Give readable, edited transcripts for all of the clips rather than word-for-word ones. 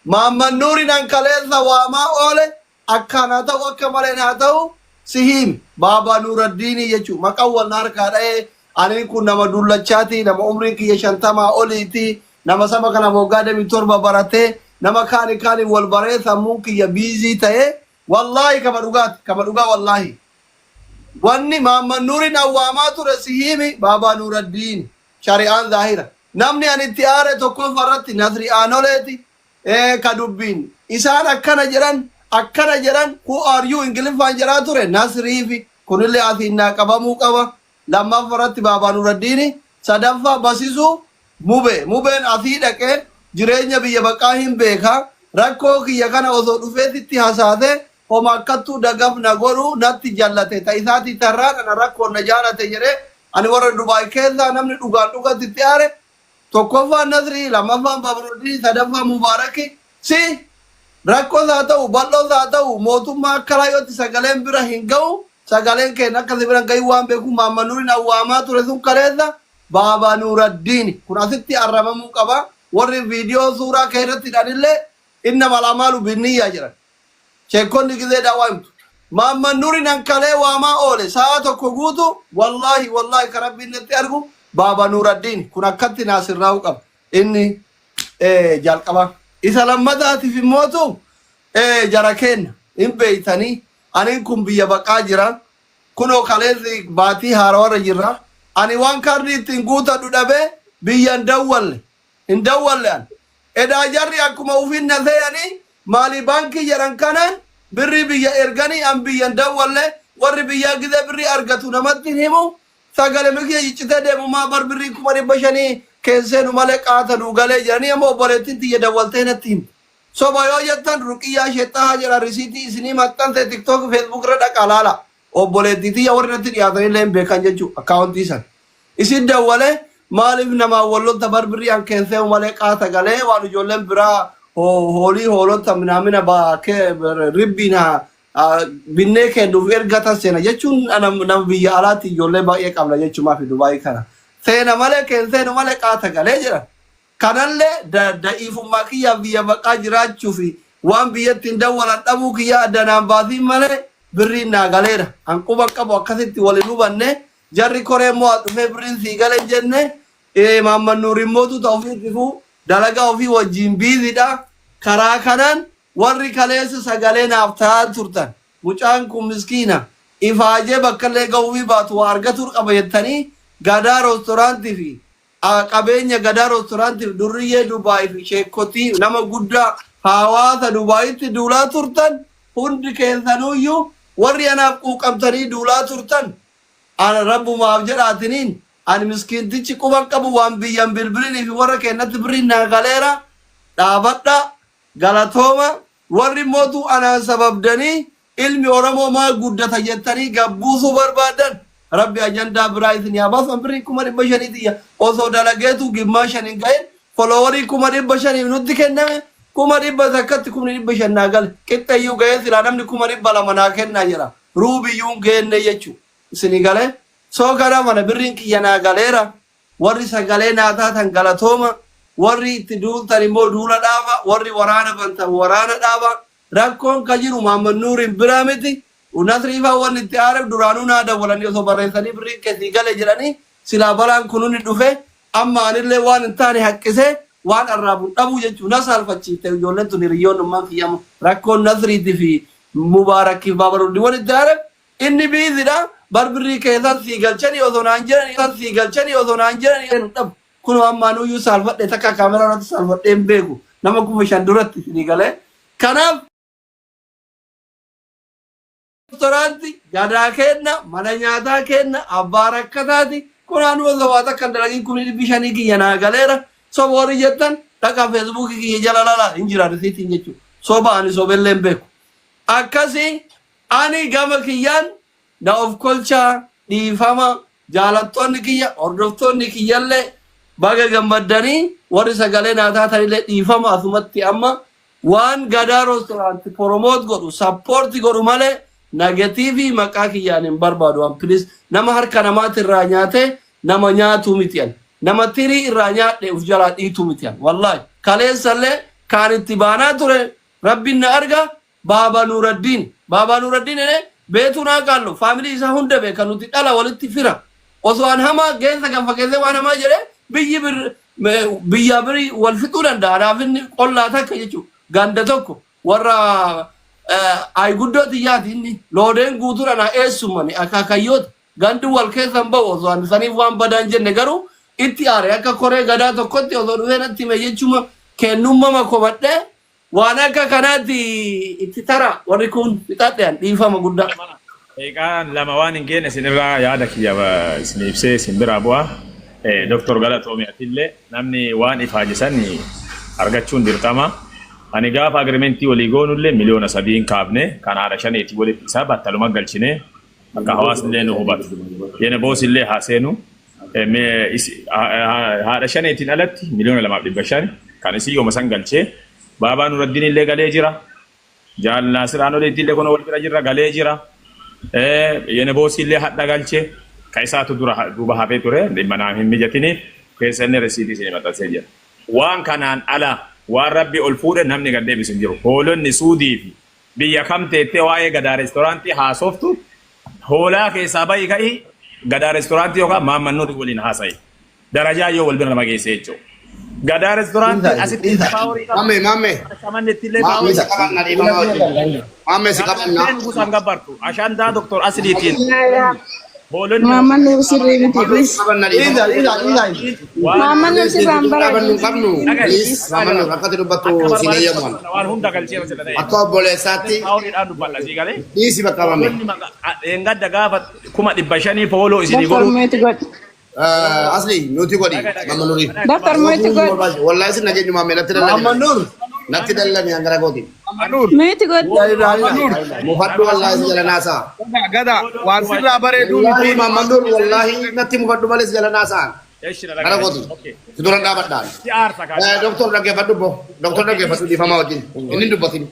Maamman Nuuriin an kaleessa waamaa oole akkaan haa ta'u akka maleen haa ta'u si hiimi. Baabaa Nuuraddiinii jechuun maqaan wal na harkaa dha'ee aniin kun nama dullachaatii nama umriin kiyya 50 oliitii nama saba kana waggaa 27 baratee nama kaani kaani wal baree sammuun kiyya biizii ta'ee wallaahi kama dhugaati kama dhugaa wallaahi. Wanni Maamman Nuuriin an waamaa ture si hiimi Baabaa Nuuraddiini. Shari'aan zaahira. Namni ani itti aare tokkoffaa irratti Nasri Aanoleeti. Ka dubbiin isaan akkana jedhan akkana jedhan who are you Ingiliffaan jedhaa ture Nasriifi kunillee asiin naa qabamuu qaba. Lammaffaa irratti Baabaa Nuuraddiini. Sadaffaa Basisuu Mube. Mubeen asii dhaqee jireenya biyya baqaa hin beeka. Rakkoo kiyya kana osoo dhufee sitti hasaasee homa akkattuu dagaf na godhu natti jallate ta isaatii tarraan ana rakkoon na jaalate jedhee ani warra Dubaay keessaa namni dhugaan dhugatti itti aare tokkoffaan Nasrii lammaffaan Babruddin sadaffaan Mubaaraki si rakkos haa ta'u bal'oos haa ta'u mootummaa akka laayyootti sagaleen bira hin ga'u sagaleen keenya akka si bira hin ga'in waan beeku Maamma Nuuriin awwaamaa ture sun kaleessa Baabaa Nuuraddiini kun asitti arrabamuu qaba warri viidiyoo suuraa kee irratti hidhanillee innamal amaalu binniyyaa jedhan Sheekkonni gizee da'waa himtu. Maamman Nuuriin an kalee waamaa oole sa'a tokko guutu wallaahi wallaahi ka rabbiin natti argu Baaba Nuuraddiin kun akkatti naa sirraa'uu qaba. Inni jalqaba. Isa lammataatiif immootu jara keenna hin beeytanii anin kun biyya baqaa jira. Kunoo kaleessi baatii haarawarra jirra. Ani waan kaardii ittiin guutadhu dhabee biyyan dawwalle. Hin dawwalle an. Edaa jarri akkuma ufin na seeyanii maalii baankii jedhan kanaan birrii biyya erganii an biyya hin dawwalle warri biyyaa gizee birrii argatu namatti hin himu sagalema kiyya ciccitee deemu maa bar birrii 500,000 keen seenu malee qaata nuu galee jedhanii amma obboleettiin tiyya dawwaltee natti himte. Soba yoo jettan Ruqiyyaa Sheexxahaa jedha risiitii isinii maxxanse tiktok facebook irra dhaqaa laala. Obboleettii tiyya warri natti dhiyaatanillee hin beekan jechuu akkaawuntii san. Isin dawwale maaliif namaan wal lolta bar birrii an keen seenu malee qaata galee waan ijoolleen biraa hoolii hoolota minaamina ribbiin binnee kennuuf ergatan seena jechuun nama biyya alaatti ijoollee baay'ee qabna jechumaa fi Dubaayii kana. Seena malee keen seenu malee qaata galee jedhan. Kanallee da'iifummaa kiyyaaf biyya baqaa jiraachuu fi waan biyyatti hin dawwalan dhabuu kiyyaa adda naan baasiin malee birriin naa galeera. An quba hin qabu akkasitti wal hin hubanne. Jarri koree immoo as dhufee birriin sii gale hin jenne. Mahammad Nuur immootu ta ofiitifuu dalagaa ofii wajjiin biizidha. Karaa kanaan warri kaleessa sagalee naaf ta'aa turtan mucaan kun miskiina ifaajee bakkallee gahuufii baatu waa argatuu qaba jettanii Gadaa roostoraantii fi A Qabeenya Gadaa Roostoraantiif Durriyyee Dubaay fi Sheekkotii nama guddaa haawaasa Dubaayitti duulaa turtan hundi keessanuuyyuu warri anaaf quuqamtanii duulaa turtan ana Rabbumaaf jedhaatiniin ani miskiintichi quban qabu waan biyyan bilbilinii fi warra keennatti birriin naa galeera dhaabadhaa galatooma Warri mootuu anaan sababdanii ilmi Oromoo maa guddata jettanii gad buusuu barbaaddan Rabbi ajandaa biraa isinii haa baasu. An birrii 500,000 tiyya osoo dalageetuu gimmaa shan hin gahin followerii 500,000f nutti kenname 100,000tti 500,000 naa gale. Qixxeeyyuu gahee silaa namni 200,000 naa kennaa jedha. Ruubiyyuu hin geenne jechuu. Isinii galee? Soo kanaaf ana birriin kiyya naa galeera. Warri sagalee naa taatan galatooma, warri itti duultan immoo duula dhaaba, warri waraana bantan waraana dhaaba. Rakkoon ka jiru Mahammad Nuuriin biraa miti. Nasrii faa wanni itti aareef duraanuu naa dawwalanii osoo barreessanii birriin kee sii gale jedhanii silaa balaan kun hundi dhufe amma anillee waan hin taane haqqisee waan arraabu dhabuu jechuu na saalfachiifte ijoolleen tun hiriyyoonnummaan kiyya amma rakkoon Nasriitii fi Mubaarakkiif Baabaruddi waan itti aareef Inni biizidha bar birrii keessan sii galchanii osoo naan jedhanii san sii galchanii osoo naan jedhanii hin dhabu kunoo amma anuyyuu saalfadhe takka kaameraa irratti saalfadhee hin beeku nama 5,000 duratti isinii galee kanaaf restoraanti gadaa kenna mana nyaataa kenna abbaa rakkataati kun anuu osoo waa takka hin dalagin kuni 500,000 kiyya naa galeera soba warri jettan dhaqaa feesbuukii kiyya jala lalaa hin jira risiitiin jechuudha soba ani sobellee hin beeku akkasii Ani gama kiyyaan na of kolchaa dhiifama jaalattoonni kiyya hordoftoonni kiyyallee baga gammaddanii warri sagalee naa taatanillee dhiifama asumatti amma waan Gadaa Restaurant promote godhu support godhu malee negatiivii maqaa kiyyaan hin barbaadu an please nama harka namaati irraa nyaatee nama nyaatuu miti an nama tirii irraa nyaadhe uf jalaa dhiituu miti an wallahi kaleessallee Kaan itti baanaa ture Rabbiin na arga Baaba Nuuraddiin. Baabaa Nuuraddiin ene beetuu naa qaallo family isaa hunda beeka nuti dhala walitti fira. Osoo an hamaa geessa kan fakeessee waan hamaa jedhee biyyi bir biyyaa birii wal fixuu danda'a. Anaaf inni qollaa takka jechuudha. Ganda tokko warra ayguddoo tiyyaati inni loodeen guutuun anaa eessumani akaakayyoota. Gandi wal keessa hin bahu osoo ani saniif waan badaa hin jenne garuu itti aare akka koree gadaa tokkotti osoo dhufee natti hime jechuma kennummama komadhee waan akka kanaatti itti tara warri kun fixadhe an dhiifama guddaa. Daqiiqaan lama waan hin geenne isin irraa yaada kiyya isin ibsee isin biraa bu'a. Doktor galatoomi atillee namni waan ifaaje san argachuun dirqama. Ani gaafa agreementii walii goonullee 3 miliyoona kaafne kan haadha shaneetii walitti isaa battaluma galchine akka hawaasnillee nu hubatu. Yene boosillee haa seenu. Haadha shaneetiin alatti 2,500,000 kan isii yooma san galchee Baabaa Nuraddiin illee galee jira. Jaal Naasir Aanoleetti illee kun wal bira jirra galee jira. Yene boosii illee hadha galche ka isaatu dura duuba hafee ture dhimma naan hin mijatiniif keessa inni resiitii isin maxxansee jira. Waan kanaan ala waan Rabbi ol fuudhe namni gad deebisu hin jiru. Hoolonni Suudii fi biyya kam teettee waa'ee Gadaa reestooraantii haasoftu hoolaa keessaa bahi ka'ii Gadaa reestooraantii yookaan Maamman Nuuri waliin haasa'i. Darajaa yoo wal bira nama geesse jechuudha. Gadaa reestooraantii asitti Dhiisa. paaworii qaba. Mamme, mamme. Shamannetti illee Mamme paaworii si qabanna dhiifama wajjin. Mamme si qabanna. Jaalatteen gusaan gabbartu. Ashandaa Doktor Asliitiin hoolonni Maamman Nuur sirrii miti Mamme si please. qabanna dhiifama Dhiisa dhiisa wajjin. dhiisa. waan Maamman Nuur sirraan bara Dhaabannu hin qabnu. dhagaye. Please, Maamman Nuur akkati dubbattu Akka siin barbaadetti eeyyamu ani. waan hunda galchee sila ta'e. Akka obboleessaatti Paaworiidhaan dubbadha sii galee. dhiisi bakka mamme. Hoolonni dheengadda gaafa 500,000 fooloo isinii Dr. godhu. Mute godhi. Asli nuti godhi Maamman Nuuri. Dr. Mute godhi. Wallahi isin nageenyu mamme natti Maamman dallani. Nuur. Natti dallani hangara kooti. Mute godhi. Mufadhu wallahi si jala naasaa. Gada waan sirraa bareeduu Wallahi miti. Maamman Nuur wallahi natti mufadhu malee si jala naasaan. Eshi na Gara dhagaye. kooti. Okay. Si duran dhaabadhaan. Si aarsa kaa. Doktor dhaggeeffadhu bo. Doktor dhaggeeffadhu dhiifamaa wajjin. Inni hin dubbatin.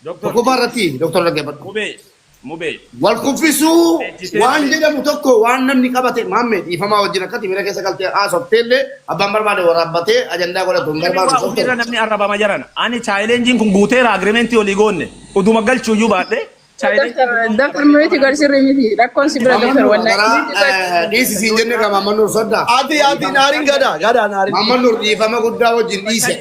Doktor Tokkoffaa irratti doktor dhaggeeffadhu. Mubee Mubee. Wal kuffisuu Ejjitee waan jedhamu tokko waan namni qabate maammee dhiifamaa wajjin akkati miira keessa galtee haasoftee illee abbaan barbaade waraabbatee ajandaa godhatu hin barbaadu Waa ofirra doktor. namni arrabama jiran. Ani chaayilenjiin kun guuteera agreementii olii goonne. Uduma galchuu iyyuu baadhee Dr. Dr. Mute godhi sirrii miti. Rakkoon si bira Maamman Dr. Nuur Wallahi. karaa Mute godhi. dhiisi siin jenne kaa Maamman Nuur soddaa. Ati ati naarin gada gada naarin. Maamman Nuur dhiifama guddaa wajjin dhiise.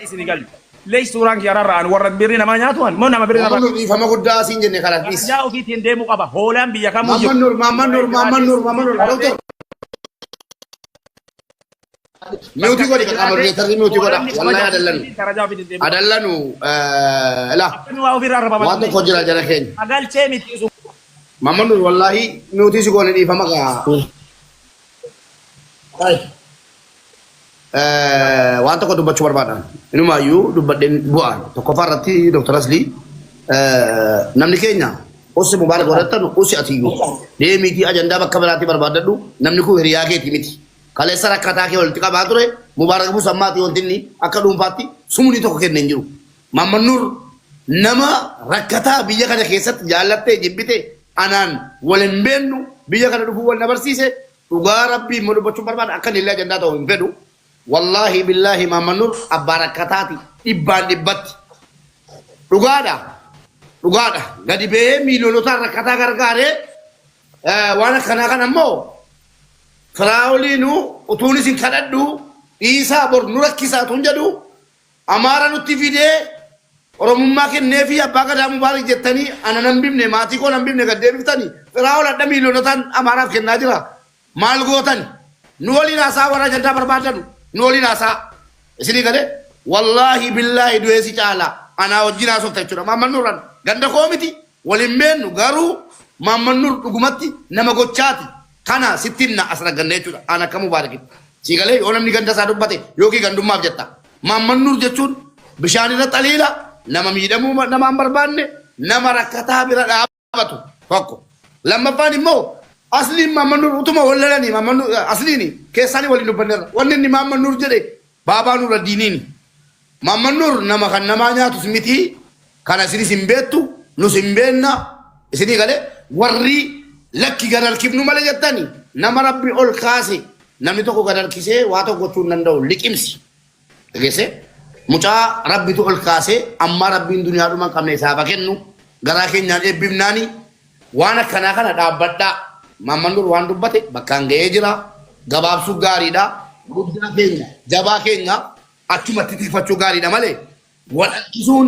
Isin galchu. Leesh suuraan kiyya rarra'an warra birrii namaa nyaatu an moo nama birrii Maamman namaa Nuur dhiifama guddaa siin jenne karaa dhiisi. darajaa ofiitiin deemuu qaba. Hoolaan biyya kamuu Maamman jiru. Nuur Maamman Nuur Maamman Nuur Maamman Nuur doktor. Mute godhi bakka moderatorri mute godha. Wallahi adallanu. Darajaa ofiitiin deemuu qaba. Adallanu la Akkamii waa ofirraa arrabama. waan tokko jira jara keenya. Galchee miti isu. Maamman Nuur wallahi mute si goone dhiifama gaa. Waan tokko dubbachuu barbaadan. Inumaayyuu dubbadheen bu'aan. Tokkoffaa irratti Dr. Aslii namni keenya usi mubaarak godhattan usi atiyyuu deemiitii ajandaa bakka biraatti barbaadadhu namni kun hiriyaa keetii miti. Kaleessa rakkataa kee walitti qabaa ture mubaarak musammaatii wanti inni akka dhuunfaatti sumni tokko kenne hin jiru. Maamman Nuur nama rakkataa biyya kana keessatti jaallattee jibbite anaan wal hin beennu biyya kana dhufuu wal na barsiise. Dhugaa rabbii immoo dubbachuun barbaada akka inni illee ajandaa ta'u hin fedhu. Wallaahi billaahi Maamman Nuur abbaa rakkataati dhibbaan dhibbatti. Dhugaadha. Dhugaadha. Gadi ba'ee miiloonotaan rakkataa gargaaree waan akkanaa kana immoo firaa'oliinu utuun isin kadhadhu dhiisaa bor nu rakkisaa tun jedhu Amaara nutti fidee Oromummaa kenneefii Abbaa Gadaa Mubaarik jettanii ana nan bifne maatii koo nan bifne gad deebiftani Firaa'ol hadha miiliyoonotaan Amaaraaf kennaa jira maal gootani nu waliin haasaa warra ajandaa barbaadanu nu waliin haasaa isinii galee wallaahi billaahi du'ee si caala anaa wajjin haasofta jechuudha Maamman Nuuran ganda koo miti waliin beennu garuu Maamman Nuur dhugumatti nama gochaati Kana sitti himna as ragganne jechuudha. An akka Mubaarakitti. Sii galee yoo namni ganda isaa dubbate yookiin gandummaaf jetta. Maamman Nuur jechuun bishaan irra xaliila nama miidhamuu nama hin barbaanne nama rakkataa bira dhaabatu tokko. Lammaffaan immoo asliin Maamman Nuur utuma wal lalanii Maamman Nuur asliin keessaanii waliin dubbanneerra. Wanni inni Maamman Nuur jedhe Baabaa Nuuradiiniini. Maamman Nuur nama kan namaa nyaatus miti. Kana isinis hin beektu, nus hin beenna. Isinii galee warri lakki gad harkifnu malee jettani nama Rabbi ol kaase, Namni tokko gad harkisee waa tokko gochuu hin danda'u. Liqimsi. Dhageessee? Mucaa Rabbitu ol kaasee ammaa Rabbiin duniyaa dhuma hin qabne isaaf haa kennu. Garaa keenyaan eebbifnaani. Waan akkanaa kana dhaabbadhaa. Maamman Nur waan dubbate bakkaan ga'ee jira. Gabaabsuu gaariidha. Guddaa keenya, jabaa keenya achumatti tikfachuu gaariidha malee wal harkisuun.